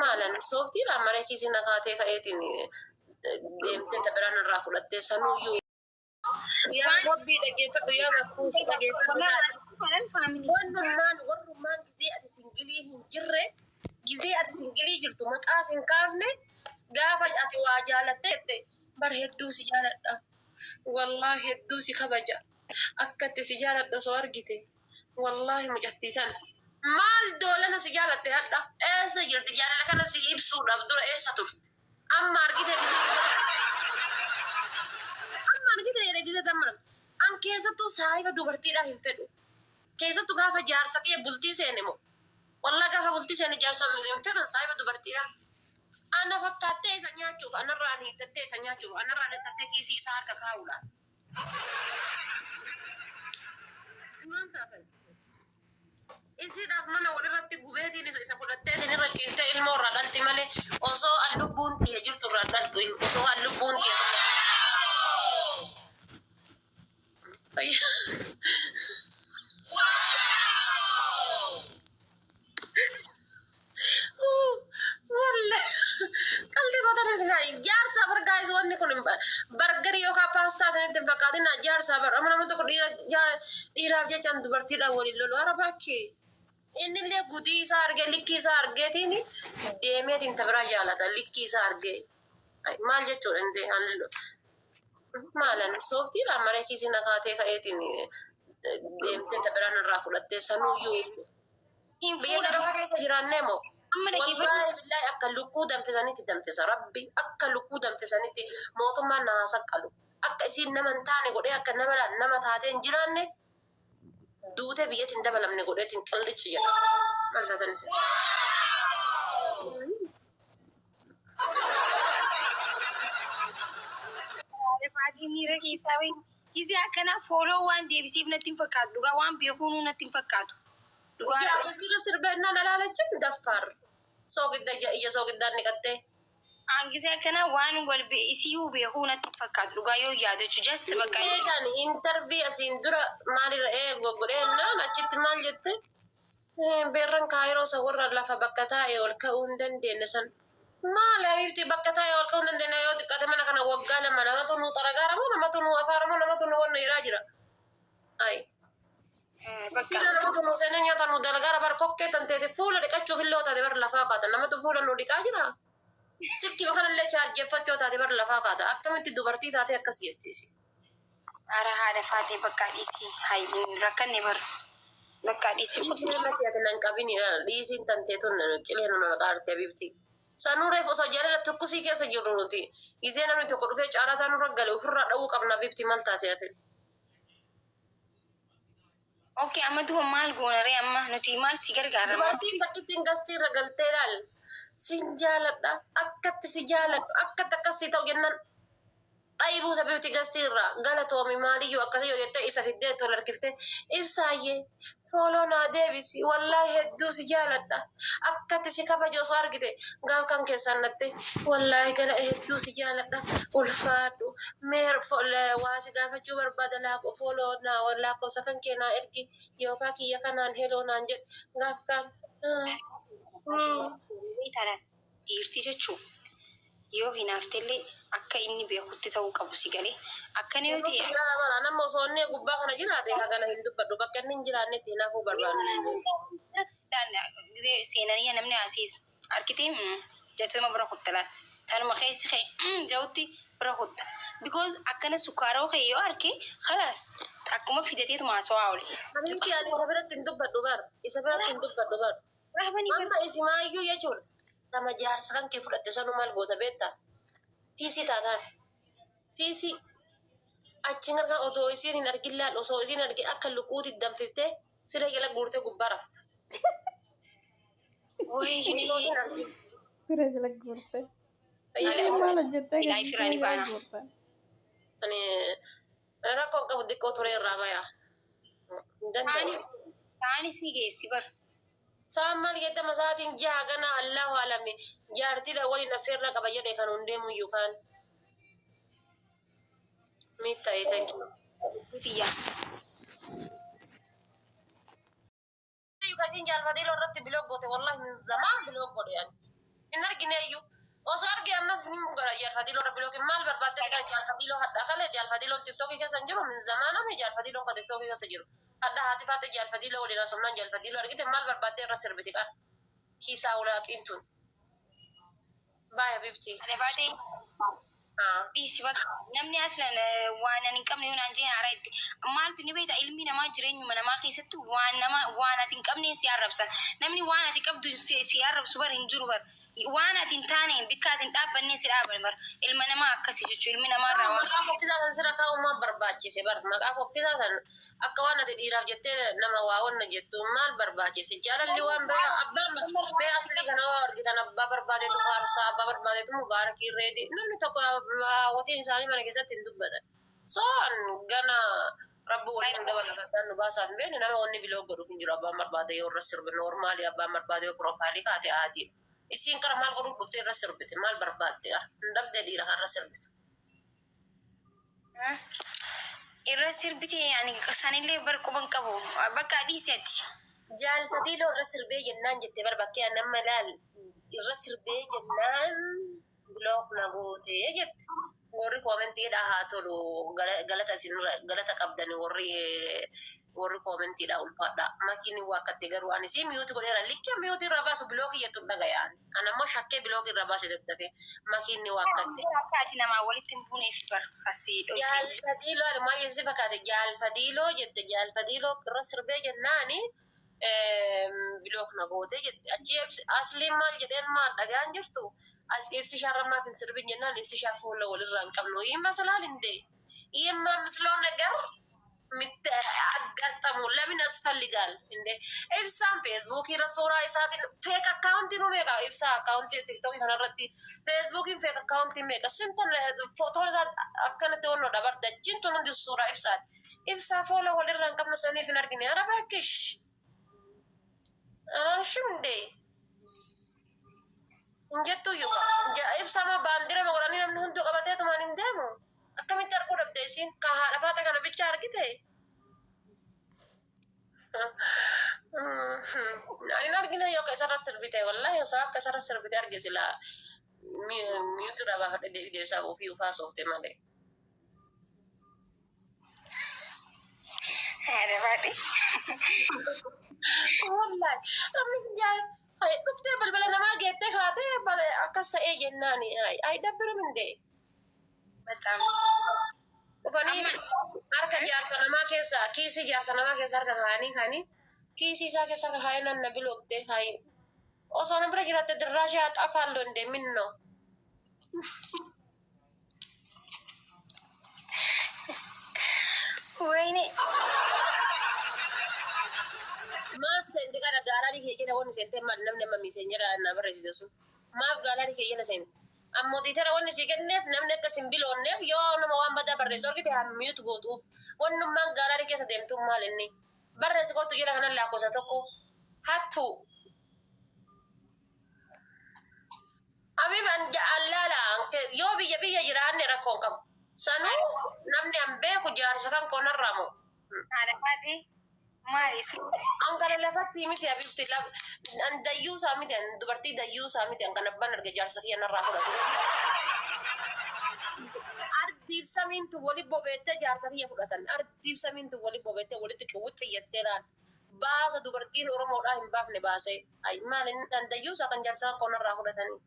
Maalan sooftiidhaan malee kiisii na kaatee ka'eetiin deemtee ta biraan irraa fudhattee sanuuyyuu. Yaa Rabbii dhageeffadhu, yaa Makkuufi dhageeffadhu laata. Wannummaan warrummaan gizee ati singilii hin jirre, gizee ati singilii jirtu maqaa sin kaafne, gaafa ati waa jaalattee jette bar hedduu si jaaladha. Wallaahi hedduu si kabaja. Akka itti si jaaladhu osoo argite. Wallaahi mucattii tana. Maal doolana si jaalatte hadha? Eessa jirti? Jaalala kana si ibsuudhaaf dura eessa turte? Amma argite gisee, amma argite jedhe gisee damma. An keessattuu saahiba dubartiidhaa hin fedhu. Keessattuu gaafa jaarsa kiyya bultii seene moo. Wallaahi gaafa bultii seene jaarsa hin fedhu saahiba dubartiidhaa. Ana fakkaattee isa nyaachuuf, anarraan hiixattee isa nyaachuuf, anarraan hiixattee kiisii isaa harka kaa'uudhaaf. Maal taatan? Isiidhaaf mana walirratti gubeetiin isa fudhatteetiin irra ciiftee ilmoo irraa dhalti malee osoo an lubbuun tiyya jirtu irraa dhaltu, osoo an lubbuun tiyya. Wallahi qalbii gootan isin haa jaarsa bar guys, wanni kun bargarii yookaan paastaa isinitti hin fakkaatin, jaarsa bar. Amma namni tokko dhiira dhiiraaf jechaan dubartiidhaan waliin lolu hara bakkee innillee gudii isaa argee, likkii isaa argeetiin deemeetiin ta biraa jaalata, likkii isaa argee. Maal jechuudha inni maalan sooftiidhaan malee kiisii na kaatee ka'eetiin deemtee ta biraan irraa fudhattee sanuuyyuu. Hin Biyya fuudhan. lafa keessa jiraannee moo? Amma dhaggeeffadhu. Wallaahi billaahi akka lukkuu danfisanitti danfisa. Rabbi akka lukkuu danfisanitti mootummaan na haa saqqalu. Akka isiin nama hin taane godhee, akka nama nama taatee hin jiraanne, duutee biyyatti hin dabalamne godheetiin qillichi jedha. Maal taatan isin? Faatii miira keessaa wayi. Gisee akkanaa follow waan deebisiif natti hin fakkaatu. Dhugaa waan beekuunuu natti hin fakkaatu. Dhugaa. Jaarsa sirbeennan alaalachin daffaar. Soogidda ija soogiddaan dhiqattee. Aan gisee akkanaa waan wal isiyyuu beekuu natti hin fakkaatu. Dhugaa yoo yaadachu just bakka. Eegaan interview asiin dura maalirra ee godheennaan achitti maal jette? Beerran Kaayiroo isa warra lafa bakka taa'e ol ka'uu hin dandeenye san. Maal habiibti, bakka taa'e ol ka'uu hin dandeenye, yoo xiqqaate mana kana waggaa 2 namatu nu xaragaara moo, namatu nu afaara moo, namatu nu wanna jedhaa jira. Ayi. Bakka. Namatu nu seenee nyaata nu dalagaara bar, kokkee tanteeti fuula dhiqachuuf illee taate bar lafaa kaata, namatu fuula nu dhiqaa jira. Silkii kanallee chaarjeeffachuu taate bar lafaa kaata, akkamitti dubartii taate akkas jettiisi? Ara haadha faatee, bakka dhiisii. Hayyin rakkanne bar. Bakka dhiisii kuttu. Dhiisii ati nan qabini, dhiisiin tantee tun qilee nu naqaarte habiibti. Sanuu reef osoo jaalala tokkosii keessa jirru nuti. Gizee namni tokko dhufee caalataa nurra gale ofirraa dha'uu qabna habiibti, maal taate ati? Okay, amma duba maal goona ree, amma nuti maal si gargaara? Dubartiin takkittiin gastii irra galtee laal. Sin jaaladha, akkatti si jaaladhu, akkatti akkas si ta'u jennaan dhayibuu habiibti gastii irraa galatoomi maaliyyuu akkasii yoo jettee isa fiddee itti ol harkiftee, ibsaayyee follow naa deebisi, wallaahi hedduu si jaaladha, akkatti si kabaje osoo argite, gaaf kan keessaan natte wallaahi gala hedduu si jaaladha, ulfaadhu, meer waa si gaafachuu barbaada, laaqo follow naa lakkoofsa kan kee naa ergi yookaan kiyya kanaan hello naan jedhe gaaf kaan. Tana dhiirti jechuun yoo hinaaftellee akka inni beekutti ta'uu qabu si galee. Akkana yoo ta'e. Jira bara nama osoo inni gubbaa kana jiraate hagana hin dubbadhu, bakka inni hin jiraannetti hinaafuu barbaadu. Gisee seenanii namni asiis harkitee jettuma bira kutta laal. Tanuma keessi kee ja'utti bira kutta. Because akkana sukkaaroo kee yoo arke khalaas akkuma fidateetuma haasawaa oole. Habiibti, ani isa biratti hin dubbadhu bar. Isa biratti hin dubbadhu bar. Rahmanii. Amma isimaayyuu jechuudha. Tama jaarsa kan kee fudhatte sanuu maal goota beektaa? Piisii taataan. Piisii. Achiin harka otoo isiin hin argin laal, osoo isiin hin argin akka lukkuutti danfiftee siree jala guurtee gubbaa rafta. Wayne. Osoo isiin argin. Siree jala guurte. Isheen maal hojjettee Live irraa ni siree jala baana. guurte? Ani rakkoon qabu, xiqqoo ture irraa baya. Hin danda'u. Taani si geessi bar. Sa'aan maal jettama, sa'aatiin 6 gana Allahu alami jaartiidha waliin affeerraa qaba jedhe kan hundeemu iyyuu kaan. Miitta'ee, thank you. Tiyyaa. Kasiin jaalfadhiiloo irratti block goote, wallahi min zamaan block godhe ani. Hin argine iyyuu. Osoo arge ammas ni gara jaalfatiiloo rabbi yookiin maal barbaadde gara jaalfatiiloo hadhaa kalee jaalfatiiloon tiktookii keessa hin jiru min zamaaname jaalfatiiloon kan tiktookii keessa jiru. Hadhaa haati faate jaalfatiiloo waliin haasofnaan jaalfatiiloo argite maal barbaadde irra sirbiti qara. Kiisaa ulaaqiin tun. Baay'ee bibti. Haadha Faaxee dhiisi bakka namni aslan waan ani hin qabne yoo naan jeen haaraa itti maaltu ni beekta. Ilmi namaa jireenyuma namaa keessatti waan nama waan ati hin qabneen si arrabsa. Namni waan ati qabdu si arrabsu bar hin jiru bar. Waan ati hin taaneen bikka ati hin dhaabbanneen si dhaaban bar. Ilma namaa akkasi jechuu ilmi namaa irraa waan Maqaa fokkisaa san sirra kaa'uun maal barbaachise bar? Maqaa fokkisaa san akka waan ati dhiiraaf jettee nama waa wanna jettu maal barbaachise? Jaalalli waan biraa abbaan mee asli kana waa argitan abbaa barbaadetu faarsaa, abbaa barbaadetu mubaarakii reedi. Namni tokko hawwatiin isaanii mana keessatti hin dubbatan. So an gana rabbi waliin dabalatan nu baasaaf hin beekne nama wanni biloo godhuuf hin jiru. Abbaan barbaade yoo irra sirbe normally, abbaan barbaade yoo profile kaate aadii. Isiin qara maal godhuuf dhuftee irra sirbite? Maal barbaadde? Qara hin dhabde dhiira kan irra sirbitu. Irra sirbite ani sanillee bar quban qabu bakka dhiisi ati. Jaalfatiiloo irra sirbee jennaan jette bar. Bakkee an amma ilaal irra sirbee jennaan block na gootee jette. Warri commentiidha haa tolu, galata isinirra galata qabdani. Warri commentiidha ulfaadha. Makiin waaqatte garuu ani si mute godheera likkee mute irraa baasu block jettu dhagayaan. An ammoo shakkee block irraa baase daddafee makiinni waaqatte. Akka ati namaa walitti hin buuneef bar asii dhoysee. Jaalfatiiloo maal si fakkaate jaalfatiiloo jette. Jaalfatiiloo irra sirbee jennaani block na goote jette. Achi asliin maal jedheen maal dhagaan jirtu as ibsi shaarramaaf hin sirbin jennaan ibsi shaa fuula walirraa hin qabnu ይመስላል እንዴ? የማምስለው ነገር አጋጠሙ ለምን ያስፈልጋል እንዴ? Ibsaan feesbuukii irra suuraa isaatiin fake accountii nu meeqa ibsaa accountii tiktookii kanarratti feesbuukiin fake accountii meeqa simple fotoon isaa akkanatti wannoo dabarte achiin tun hundi suuraa ibsaati. Ibsaa fuula walirraa hin qabnu saniif hin argine. Ara baakkish arashim እንዴ hin jettu iyyuu ibsama baandira godhanii namni hunduu qabateetumaan hin deemu. Akkamitti arguu dhabde isiin ka haadha faata kana bicha argite? Ani hin argine yoo akka isarra sirbite. Wallahi osoo akka isarra sirbite arge sila mute irraa baafadhe deebisaa ofii ufaa soofte malee. Haadha Faaxee. Wallahi ammas jaa dhuftee balbala namaa geettee kaatee akkas ta'ee jennaani ay dabbirum hindee. በጣም Dhufanii harka jaarsa namaa keessa kiisii jaarsa namaa keessa harka kaa'anii kaanii kiisii isaa keessa harka kaa'anii nan na bilookte hayi osoo na bira jiraatte dirraashee haxaa hin deeminno. ወይኔ. Maaf seente kana gallery kee jala wanni seente maal? Namni amma messenger na barreessite sun maaf gallery kee jala seente? Ammoo tiitara wanni sii kenneef namni akka sin biloonneef yoo nama waan badaa barreessu argite haa mute gootuuf. Wannummaan gallery keessa deemtuun maal inni barreessi kootu jala kanan lakkoofsa tokko hattu. Habiib allaala yoo biyya jiraanne rakkoo hin qabu. Sanuu namni an beeku jaarsa kan koonarraa moo. Haadha Faaxee maali sun? An kana lafatti miti habibti, an dayyuusaa miti, an dubartii dayyuusaa miti, an kan abbaan arge jaarsa kiyya narraa fudhatu. Ardiif samiintu wali bobeettee jaarsa kiyya fudhatan. Ardiif samiintu wali bobeettee walitti qawwixxi jettee laal. Baasa dubartiin Oromoodhaa hin baafne baasee. Ay maal an dayyuusaa kan jaarsa kan koonarraa fudhatanii.